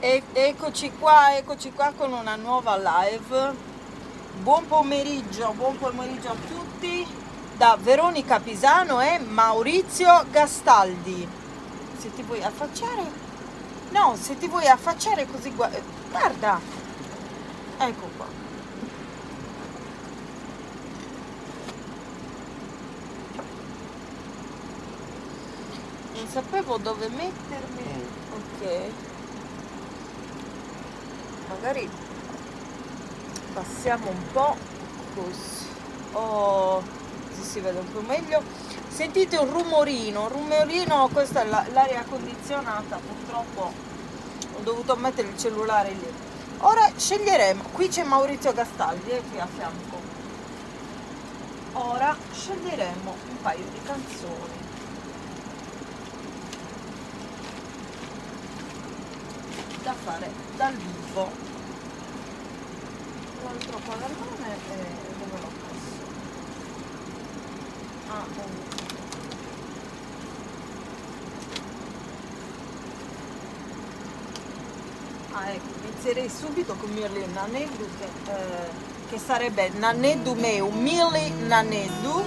Eccoci qua, eccoci qua con una nuova live. Buon pomeriggio a tutti da Veronica Pisano e Maurizio Gastaldi. Se ti vuoi affacciare? No, se ti vuoi affacciare così guarda. Ecco qua. Non sapevo dove mettermi. Ok. Magari passiamo un po' così. Oh, così si vede un po' meglio. Sentite un rumorino, questa è l'aria condizionata, purtroppo ho dovuto mettere il cellulare lì. Ora sceglieremo, qui c'è Maurizio Gastaldi, qui a fianco. Ora sceglieremo un paio di canzoni. Da fare dal vivo. L'altro quadernone è dove l'ho messo? Ah, oh. Ah, ecco, inizierei subito con Milli Naneddu, che sarebbe Naneddu meu, Milli Naneddu,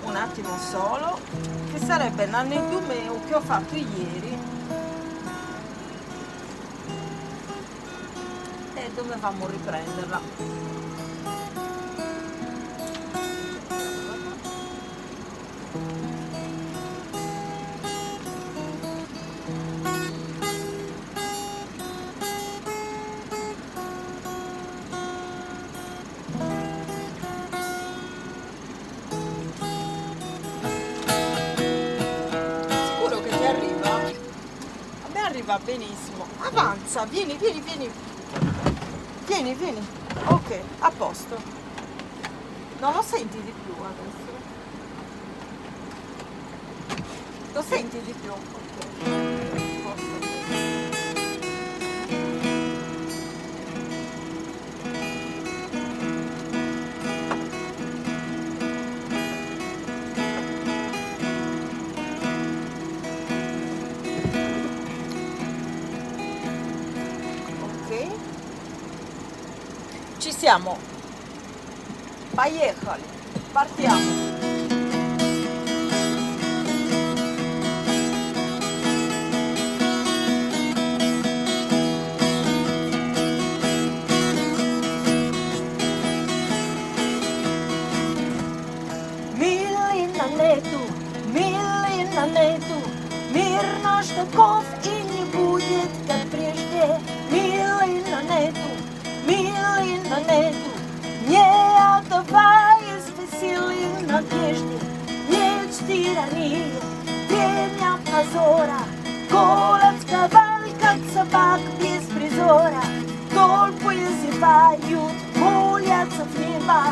un attimo solo, che sarebbe Naneddu meu che ho fatto ieri e dovevamo riprenderla. Sicuro che ti arriva? A me arriva benissimo. Avanza, vieni, vieni, vieni. Vieni, vieni. Ok, a posto. Non lo senti di più adesso? Lo senti di più? Ok. Ok. Ci siamo. Поехали. Partiamo. Milý Naneddu, milý Naneddu, мир наш таков и не будет, как прежде. Милый Нанеду, милый Нанеду, не отдавая свои силы надежде. Нет тирании, время позора, голод ковал, как собак без призора. Толпы зевают, молятся в небо,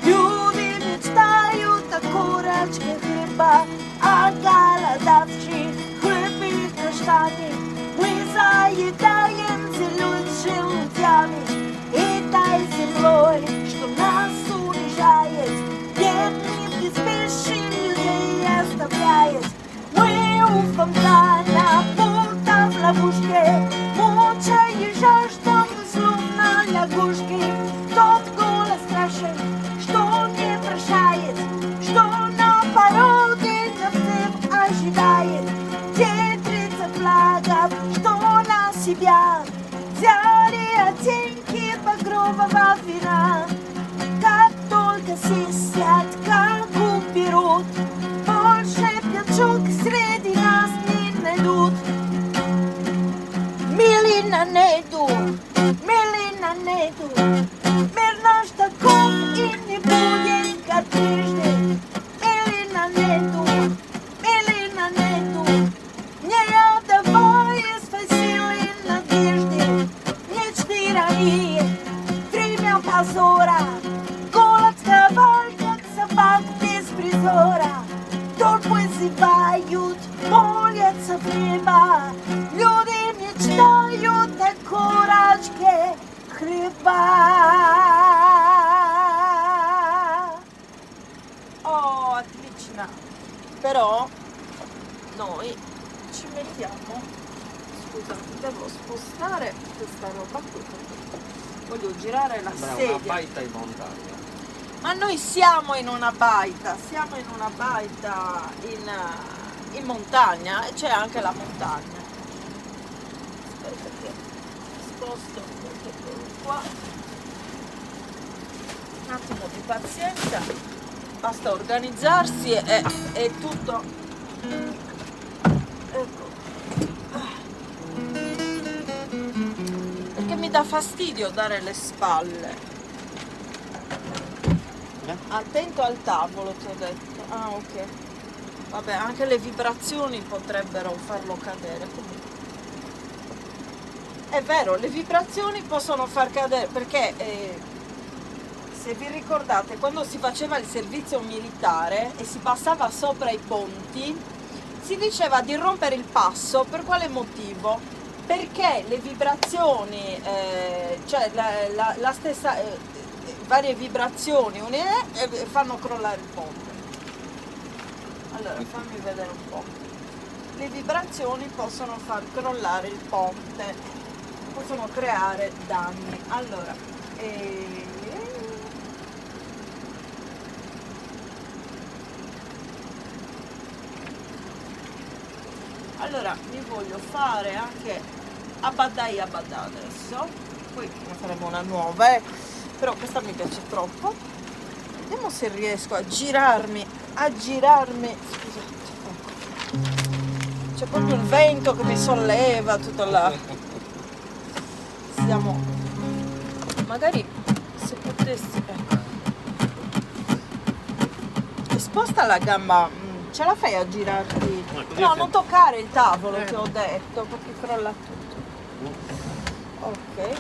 люди мечтают о корочке хлеба, а голодавшие хлеб и каштаны мы заедаем зелёными желудями. Этой землей, что нас унижает, бедных без пищи людей оставляет. Мы у фонтана, будто в ловушке, мучая жажду, словно лягушки. Тот голос страшен, что не прощает, что на пороге навсех ожидает. Те 30 флагов, что на себя взяли оттенки багрового вина. Как только сисят, как уберут, больше пьячок среди нас не найдут. Milý Naneddu, milý Naneddu, мир наш таков и не будет, как прежде. Milý Naneddu, milý Naneddu, не отдавая свои силы надежде. Нет тирании, время позора, голод сковал, как собак без призора. Толпы зевают, молятся в небо, люди мечтают о корочке хлеба. Oh, отлично. Però noi ci mettiamo Scusa, devo spostare questa roba qui perché voglio girare la Sembra sedia. una baita in montagna. Ma noi siamo in una baita, siamo in una baita in, in montagna e c'è anche la montagna. Aspetta che sposto tutto qua. Un attimo di pazienza, basta organizzarsi e è tutto. Ecco. Perché mi dà fastidio dare le spalle. Eh? Attento al tavolo, ti ho detto. Ah, ok. Vabbè, anche le vibrazioni potrebbero farlo cadere. Comunque. È vero, le vibrazioni possono far cadere perché se vi ricordate, quando si faceva il servizio militare e si passava sopra i ponti, si diceva di rompere il passo per quale motivo? Perché le vibrazioni, cioè la stessa, varie vibrazioni une, fanno crollare il ponte. Allora, fammi vedere un po'. Le vibrazioni possono far crollare il ponte, possono creare danni. Allora, allora mi voglio fare anche Abaddai Abaddà adesso, poi ne faremo una nuova, però questa mi piace troppo. Vediamo se riesco a girarmi, a girarmi. Scusate, ecco. C'è proprio il vento che mi solleva tutta la... Siamo... Magari se potessi... Ecco. Sposta la gamba, ce la fai a girarti? No, così No, se- non toccare il tavolo, Eh. ti ho detto, perché crolla tutto. Ok.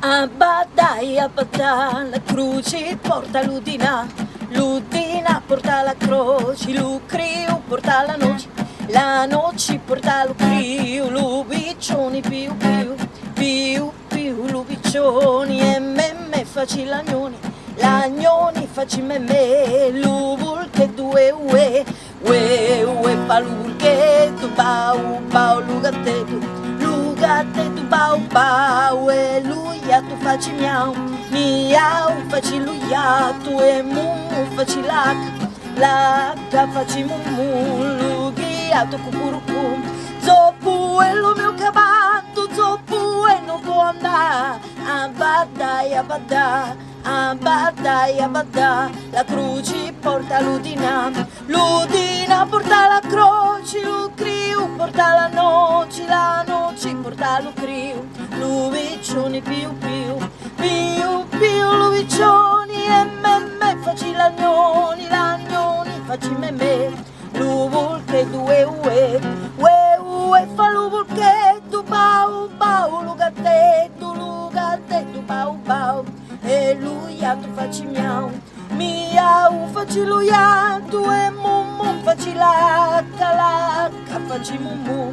Abbadai, abbadà, la croce porta l'udina, l'udina porta la croce, lu criu porta la noce, la noce porta lu criu, lu piccioni piu piu, piu piu lu piccioni, e me me faci l'agnoni, l'agnoni faci me me, lu vulche due ue, ue ue fa lu vulchetto, bau bau lu gattetto, lu gattetto bau bau, e lu iattu faci miau, miau faci lu iattu, e mu faci l'acca, l'acca faci mu mu, lu ghiattu cucurucù, zoppu è lo mio cavallo, zoppu e non può andare, abbadai abbadà, abbadai abbadà, la croce porta l'udina, l'udina porta la croce, lu criu porta la noce, la noce porta lu criu, lu piccioni piu piu, piu piu lu piccioni, e me me faci l'agnoni, l'agnoni faci me me, lu vulche due ue, ue ue fa lu vulchetto, bau bau lu gattetto, lu gattetto bau bau, e lu iattu faci miau, miau faci lu iattu, e mu mu faci l'acca, l'acca faci mu mu,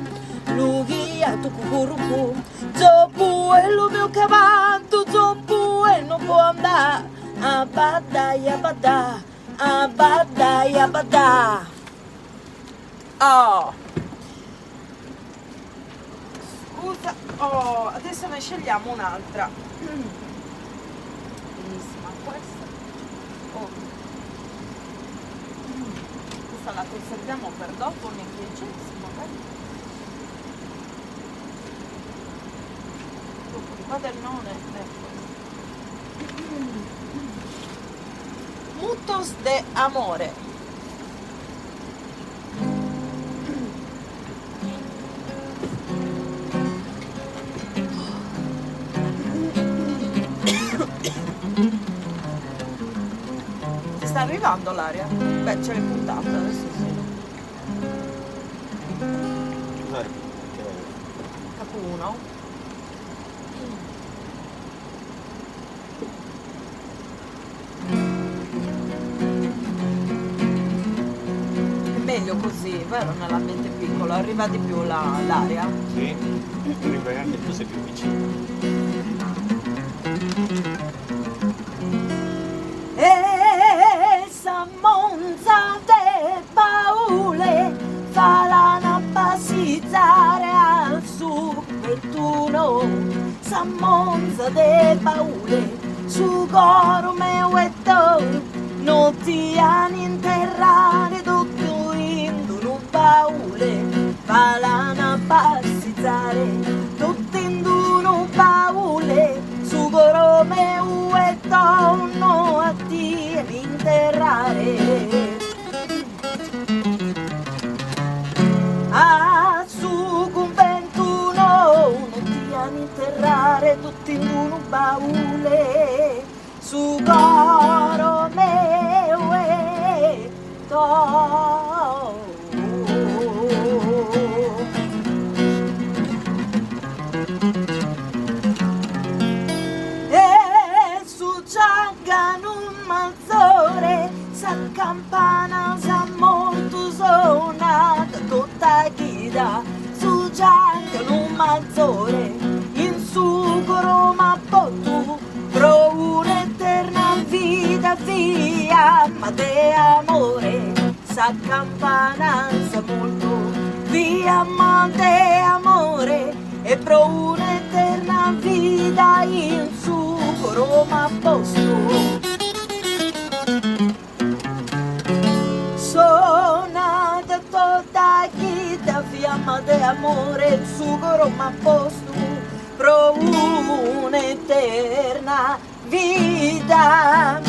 lu ghiattu cucurucù, zoppu è lu mio cavallo, zoppu e non può andare, abbadai abbadà, abbadai abbadà. Oh. Scusa, oh, adesso ne scegliamo un'altra. Bellissima questa. Oh. Questa la conserviamo per dopo nei piacessi, magari. Dopo il quadernone, ecco. Mutos de amore. Ti sta arrivando l'aria? Beh, ce l'hai puntata, adesso sì. Scusate, che Capo 1. È meglio così, vero? Nell'ambiente piccolo, arriva di più l'aria. Sì, arriva anche tu sei più vicino. baule su coro meu è tou no ti an interrare totu in d'unu baule falana a passizare totu in d'unu baule su coro meu è tou no a ti an interrare. A su cunventu no, no ti an interrare totu in d'unu baule su coro meu è tou. E su giaganu mazore sa campana s'at mortu sonat tota chida su giaganu mazore in su coro m'at postu pro un'eterna vida fiamma de amore sa campana s'at mortu fiamma de amore e pro un'eterna vida in su coro m'at postu. Sonat tota chida fiamma de amore in su coro m'at postu pro un'eterna vida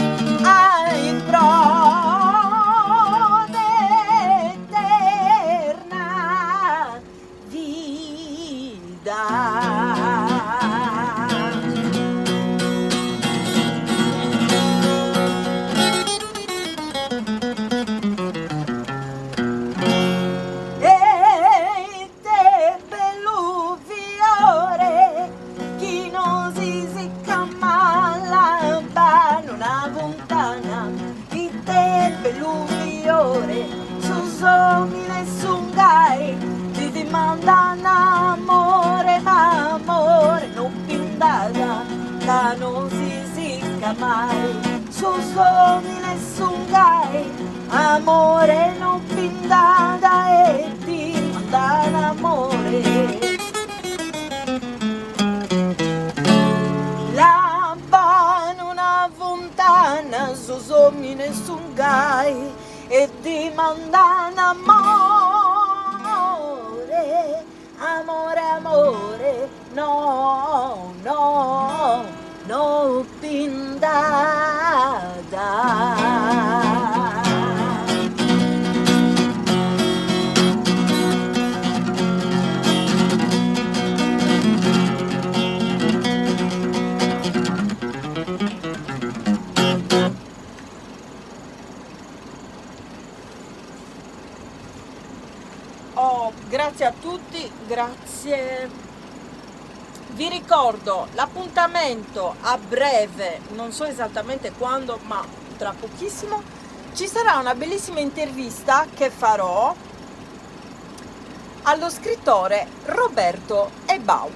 ai pro un'eterna vida. E ite bellu fiore chi no si siccat mai l'abba in una funtana ite bellu fiore sos omines sun gai ti dimandan amore ma amore no bi nd'at ca no si siccat mai sos omines sun gai amore no bi nd'at e dimandan amore. L'abba in una funtana sos omines sun gai e dimandan amore amore amore no no no bi nd'at. Oh, grazie a tutti, grazie. Vi ricordo l'appuntamento a breve, non so esattamente quando, ma tra pochissimo, ci sarà una bellissima intervista che farò allo scrittore Roberto Ebau.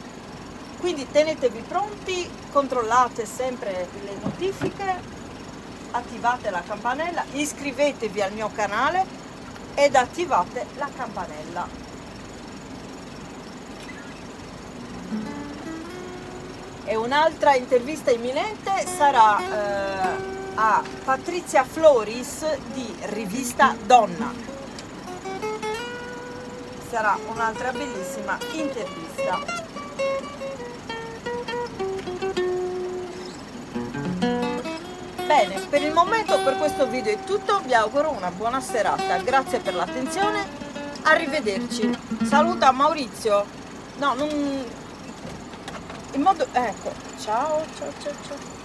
Quindi tenetevi pronti, controllate sempre le notifiche, attivate la campanella, iscrivetevi al mio canale ed attivate la campanella. E un'altra intervista imminente sarà a Patrizia Floris di Rivista Donna. Sarà un'altra bellissima intervista. Bene, per il momento per questo video è tutto, vi auguro una buona serata, grazie per l'attenzione, arrivederci. Saluta Maurizio. No, non... In modo... Ecco, ciao, ciao, ciao, ciao.